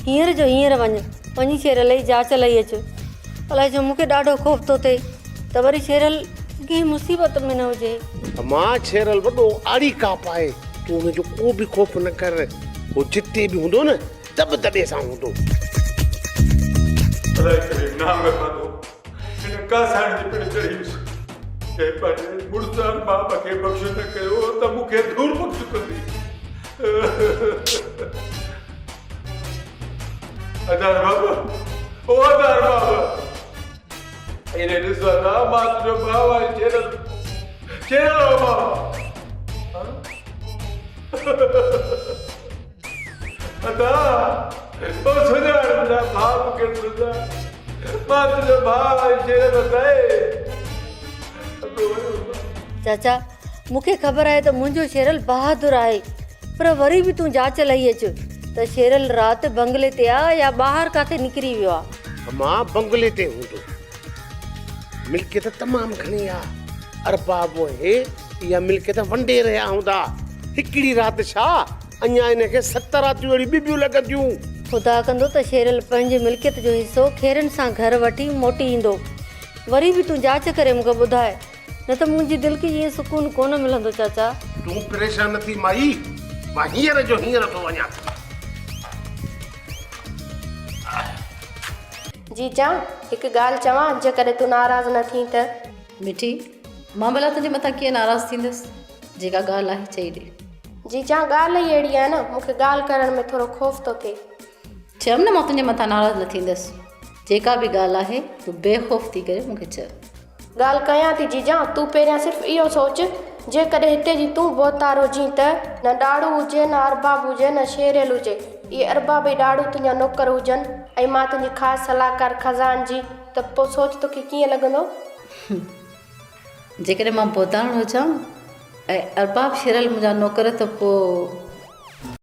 هينئر جو هينئر وڃ، وڃي شيرل جي جاچ لهي اچ. الائي ڇو مون کي ڏاڍو خوف ٿو ٿئي ته وري شيرل ڪنهن مصيبت ۾ نه هجي. امان شيرل وڏو آڙي ڪاپ آهي، تون ان جو ڪو به خوف نه ڪر، هو جتي به هوندو نه دٻدٻي سان هوندو. الائي ڪهڙي نانگ کاڌو هن ڪاسائڻ جي پڻ چڙهي ويس. جنهن پنهنجي مڙس ارباب کي بخش نه ڪيو ته مون کي ڌور بخش ڪندي. ادا ارباب، او ادا ارباب. هيڏي ڏس ادا، مان تنهنجو ڀاء آهيان شيرل. شيرل او مان. ادا او سڃاڻ منهنجا ڀاء مون کي سڃاڻ مان تنهنجو ڀاء آهيان شيرل ادائي. چاچا مون کي خبر آهي ته منهنجو شيرل بهادر آهي پر وري به تون جاچ لهي اچ ته شيرل رات بنگلي تي آ يا ٻاهر ڪاٿي نڪري ويو آ. امان بنگلي تي هوندو. ملڪيت تمام گهڻي آ. ارباب اهي اها ملڪيت ونڊي رهيا هوندا. هڪڙي رات ڇا اڃا ان کي ست راتيون اهڙيون ٻيبيون لڳنديون. خدا ڪندو ته شيرل پنهنجي ملڪيت جو حصو خيرن سان گهر وٺي موٽي ايندو. وري به تون جاچ ڪري مون کي ٻڌاء، نه ته منهنجي دل کي ائين سڪون ڪونه ملندو چاچا. تون پريشان نه ٿي مائي، مان هينئر جو هينئر ٿو وڃان. جيجان، هڪ ڳالهه چوان، جيڪڏهن تون ناراض نه ٿين ته؟ مٺي، مان ڀلا تنهنجي مٿان ڪيئن ناراض ٿيندس، جيڪا ڳالهه آهي چئي ڏي. جيجان، ڳالهه ئي اهڙي آهي نه، مون کي ڳالهه ڪرڻ ۾ ٿورو خوف ٿو ٿئي. چيم نه مان تنهنجي مٿان ناراض نه ٿيندس، جيڪا به ڳالهه آهي تون بي خوف ٿي ڪري مون کي چئه. ڳالهه ڪيان ٿي جيجان، تون پهريان صرف اهو سوچ، جيڪڏهن هتي جي تون ڀوتار هجين ته نه ڏاڙهون هجي، نه ارباب هجي، نه شيريل هجي. اهي ارباب ۽ ڏاڙهون تنهنجا نوڪر هجن ۽ مان تنهنجي خاص صلاحڪار خزانچي، ته پوء سوچ توکي ڪيئن لڳندو؟ جيڪڏهن مان ڀوتارڻ هجان ۽ ارباب شيرل منهنجا نوڪر ته پوء.